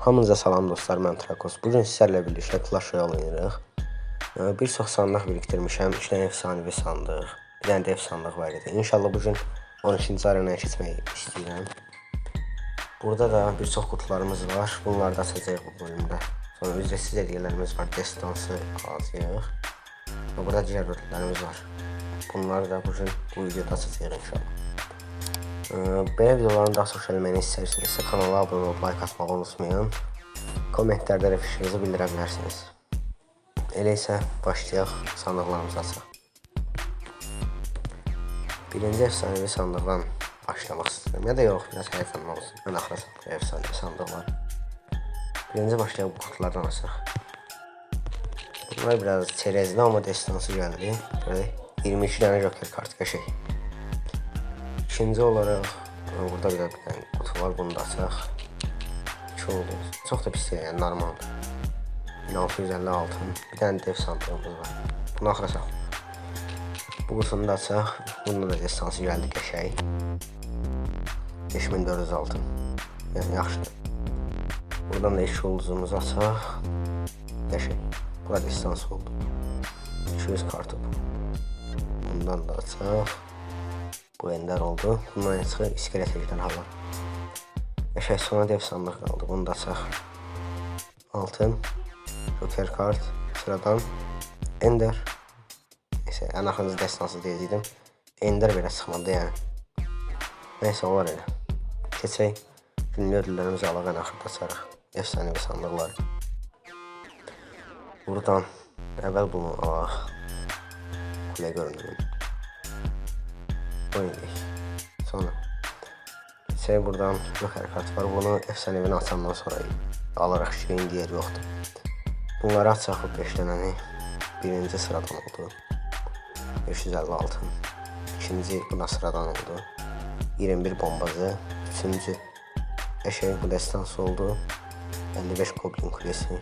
Hamınıza salam dostlar, mən Trakos. Bugün sizlərlə birlikdə Clash Royale oynayırıq. Bir çox sandıq birikdirmişəm. 3 dənə efsanevi sandıq, bir dənə dev sandıq var idi. İnşallah bugün 12-ci arenaya keçmək istəyirəm. Burada da bir çox qutularımız var. Bunları da açacağıq bu bölümdə. Sonra ücretsiz hediyelərimiz var. Destansı alacağıq. Və burada digər ödüllərimiz var. Bunları da bugün bu videoda açacağıq inşallah. Belə videoların daha çox gəlməyini istəyirsinizsə kanala abunə olub like atmağı unutmayın. Kommentlərdə də fikrinizi bildirə bilərsiniz. Elə isə başlayaq, sandıqlarımızı açaq. Birinci efsanevi sandıqdan başlamaq istəyirəm. Ya da yox, biraz həyəcanlı olsun. Mən axıra saxlayaq efsanevi sandıqları. Birinci başlayaq bu qutulardan açaq. Bunlar biraz çerezli amma destansı gəldi. Görək, 22 dənə Joker kart qəşəng. İkinci olaraq burada bir dənə qutu var, bunu da açaq. 2 oldu. Çox da pis deyil, yəni normaldır. 1650 altın. Bir dənə dev sandığımız var. Bunu axıra saxlayaq. Bu qutunu da açaq. Bunun da destansı gəldi qəşəng. 5400 altın. Yəni yaxşıdır. Buradan da 2 ulduzumuzu açaq. Qəşəng. Bu da destansı oldu. 200 kartopu. Bundan da açaq. Bu ender oldu. Bundan çıxır iskelet ejderhalar. Qəşəng, sona dev sandıq qaldı. Bunu da açaq. Altın, Joker kart, sıradan, ender. Neyse, ən axırıncı destansı deyəcəkdim. Ender belə çıxmadı yəni. Neyse, olar elə. Keçək, günlük ödüllərimizi alaq, ən axırda açarıq. Efsanevi sandıqları. Buradan əvvəl bunu alaq. Kulə görünümünü. Oynayaq. Sonra keçək, buradan Joker kart var. Bunu efsanevini açandan sonra alaraq şeyin diğeri yoxdur. Bunları açaq, bu 5 dənəni. Birinci sıradan oldu. 550 altın. İkinci bu da sıradan oldu. 21 bombacı. Üçüncü qəşəng, bu destansı oldu. 55 goblin kulesi.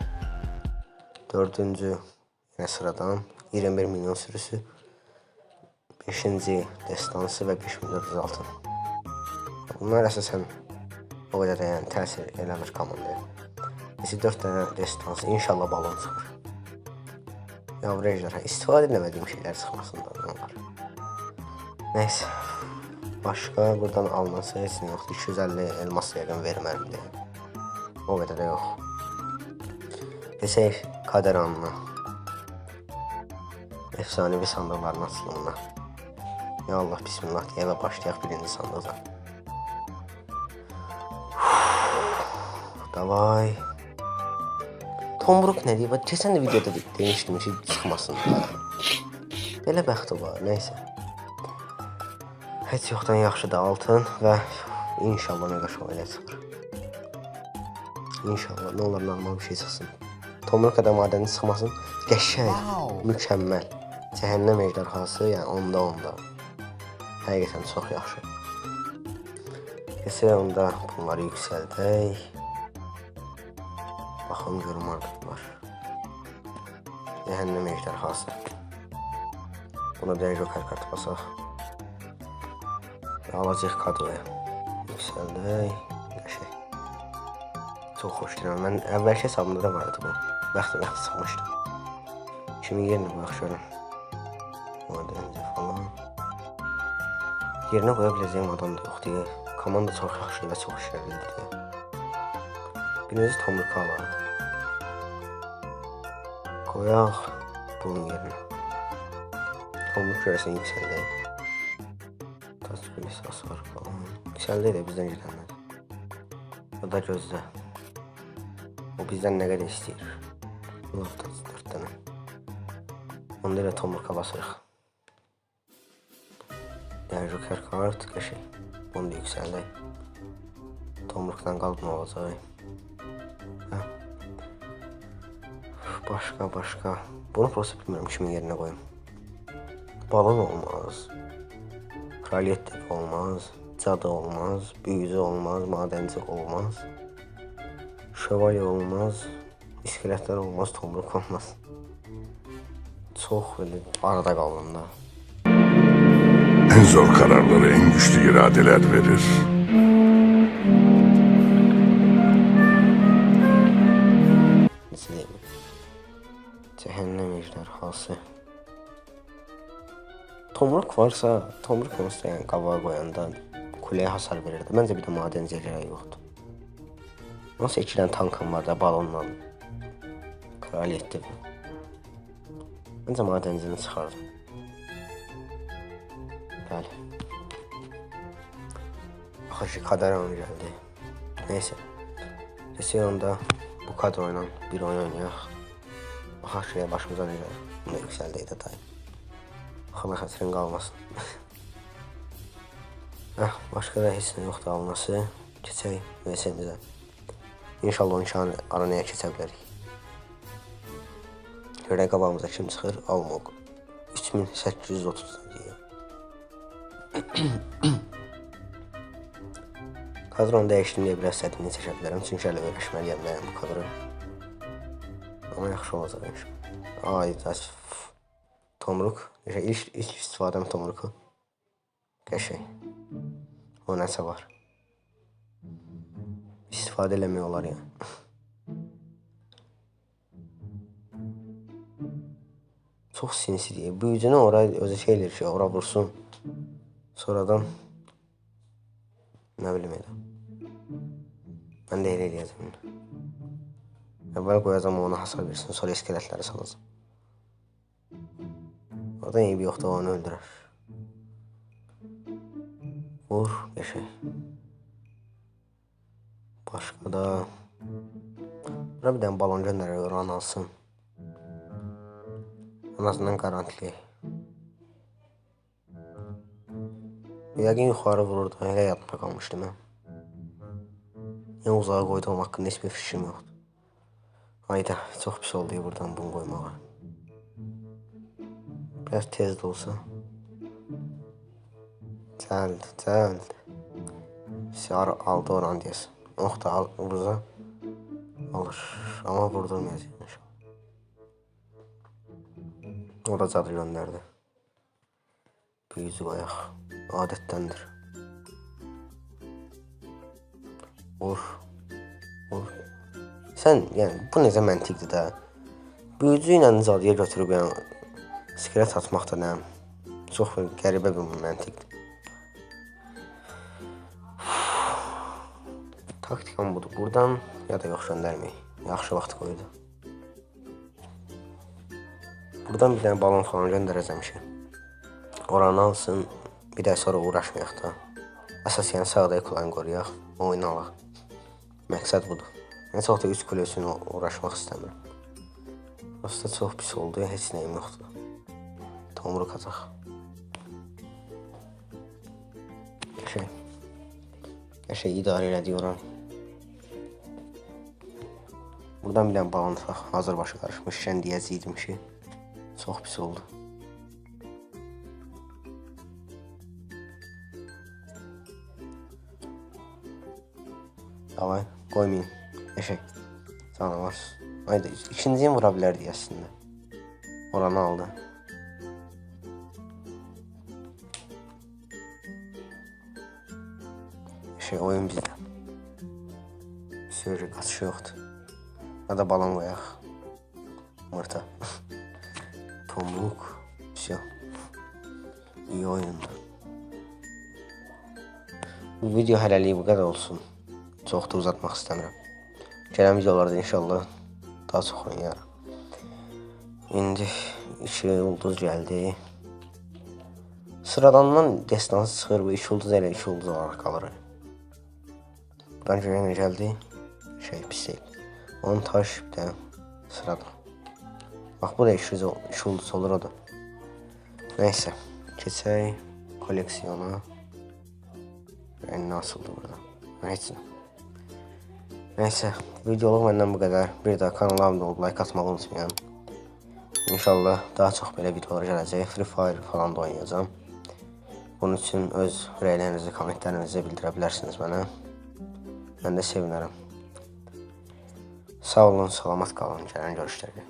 Dördüncü yine sıradan. 21 milyon sürüsü. Beşinci destansı və 5400 altın. Bunlar əsasən o qədər də yəni təsir eləmir komandaya. Neyse, 4 dənə destansı, inşallah balon çıxır. Yavru ejderha, istifadə edəmədiyim şeylər çıxmasın da onlar. Neyse, başqa buradan alınası heç nə yoxdur. 250 elmas yəqin verməlimdir. O qədər də yox. Keçək kader anına. Efsanevi sandıqların açılımına. Ya Allah, bismillah deyə və başlayaq birinci sandıqdan. Davay. Tomruk nə deyib? Keçən də videoda demişdim ki, çıxmasın da. Belə bəxti var, neyse. Heç yoxdan yaxşıdır altın və inşallah mega şövalye çıxır. İnşallah, nə olur normal bir şey çıxsın. Tomruk da madeni çıxmasın. Qəşəng, mükəmməl. Cəhənnəm ejderhası, yəni onda. Həqiqətən çox yaxşı. Keçək onda bunları yüksəldək. Baxım görüm harda var. Cəhənnəm ejderhası. Buna bir dənə Joker kartı basaq. Və alacaq kadroya. Yüksəldək. Qəşəng. Çox xoşlayıram. Mən əvvəlki hesabımda da var idi bu. Bəxti-bəxti çıxmışdı. Kimin yerinə qoyaq görün. Madenci falan. Yerinə qoya biləcəyim adam da yoxdur. Komanda çox yaxşıdır və çox işləlidir. Birinci Tomruku alaq. Qoyaq bunun yerinə. Tomruk görəsən yüksəldək. Taç kulesi hasar falan. Yüksəldək də bizdən gedənmədi. O da gözlə. O bizdən nə qədər istəyir. Laf taç 4 dənə. Onda elə Tomruka basırıq. Yəni Joker kart qəşəng. Bunu da yüksəldək. Tomrukdan qalıb nə olacaq? Hə. Başqa. Bunu prosta bilmirəm kimin yerinə qoyum. Balon olmaz. Kraliyyət devi olmaz. Cadı olmaz. Büyücü olmaz. Madenci olmaz. Şövalye olmaz. İskeletlər olmaz. Tomruk olmaz. Çox belə arada qaldım da. En zor kararları en güçlü iradeler verir. Hansı? Tomruq varsa, tomruq onsuz da yəni qabağa qoyanda kuleyə hasar verirdi. Məncə bir də madenciyə gərək yoxdur. Nasıl 2 dənə tankım var da balonla. Kraliyyətdir bu. Məncə madencini çıxardım. Bəli. Axır ki, kadar oyunu gəldi. Neyse. Keçək onda bu kadro ilə bir oyun oynayaq. Baxaq ki, başımıza nə gəlir. Bunu da yüksəldək də dayı. Xala xətrin qalmasın. Başqa da heç nə yoxdur alınası. Keçək VS-imizə. İnşallah 12 aranaya keçə bilərik. Görək qabağımıza kim çıxır? Almoq. 3830 deyə. Kadronu dəyişdim deyə biraz çətinlik çəkə bilərəm. Çünki hələ öyrəşməliyəm nəyəm bu kadro. Amma yaxşı olacaq inşallah. Ay, tomruq. İlk istifadəm tomruqu. Qəşəng. O nəsə var. İstifadə eləmək olar yəni. Çox sinsi deyir. Büyücünü ora özü şey eləyir ki, ora vursun. Sonradan nə bilim elə. Mən də elə eləyəcəm. Əvvəl qoyacam ona hasar versin, sonra iskeletləri salacam. Oradan eybi yoxdur, onu öldürər. Vur, qəşəng. Başqa da... Bura bir dənə balon göndərək, oranı alsın. Ən azından qarantiliyək. Yəqin yuxarı vururdu, elə yadımda qalmışdı mən. Niyə uzağa qoyduğum haqqında heç bir fikrim yoxdur. Ayda, çox pis oldu buradan bunu qoymağa. Biraz tez də olsa. Cəld, cəld. Aldı oranı deyəsən. Ox da vurza alır. Amma vurdurmayacaq inşallah. O da cadı göndərdi. Büyücü qoyaq. Adətdəndir. Vur. Vur. Sən, yəni, bu necə məntiqdir də? Büyücü ilə cadıya götürüb, yəni, skelet atmaq da nə? Çox qəribə bir məntiqdir. Taktikam budur. Buradan ya da yox göndərməyik. Yaxşı vaxt qoydu. Buradan bir dənə balon falan göndərəcəm ki, oranı alsın, bir də sonra uğraşmayaq da. Əsas yəni sağdakı kulanı qoruyaq, oyunu alaq. Məqsəd budur. Mən çox da 3 kulə üçün uğraşmaq istəmirəm. Aslında çox pis oldu, heç nəyim yoxdur. Tomruq ataq. Qəşəng. Qəşəng idarə elədik oranı. Buradan bir dənə balon ataq. Hazır başı qarışmışkən deyəcəydim ki, çox pis oldu. Davay, qoymayın. Qəşəng. Canavar. Haydi, ikinciyi vura bilərdik əslində. Oranı aldı. Qəşəng, oyun bizdə. Sürü, qaçışı yoxdur. Ya da balon qoyaq. Mırta. Tomruq. Vsyo. İyi oyundu. Bu video hələlik bu qədər olsun. Çox da uzatmaq istəmirəm. Gələn videolarda inşallah daha çox oynayaram. İndi 2 ulduz gəldi. Sıradandan destansı çıxır, bu 2 ulduz elə 2 ulduz olaraq qalır. Buradan görən nə gəldi? Şey, pis deyil. 10 taş bir də sıradan. Bax, bu da 2 ulduz olur o da. Neyse, keçək koleksiyona. Yəni, nə asıldı burada? Heç nə. Neyse, videoluq məndən bu qədər. Bir daha kanala abunə olub like atmağı unutmayın. İnşallah daha çox belə videolar gələcək. Free Fire falan da oynayacağam. Bunun üçün öz rəylərinizi, kommentlərinizi bildirə bilərsiniz mənə. Mən də sevinərəm. Sağ olun, salamat qalın. Gələn görüşlərə.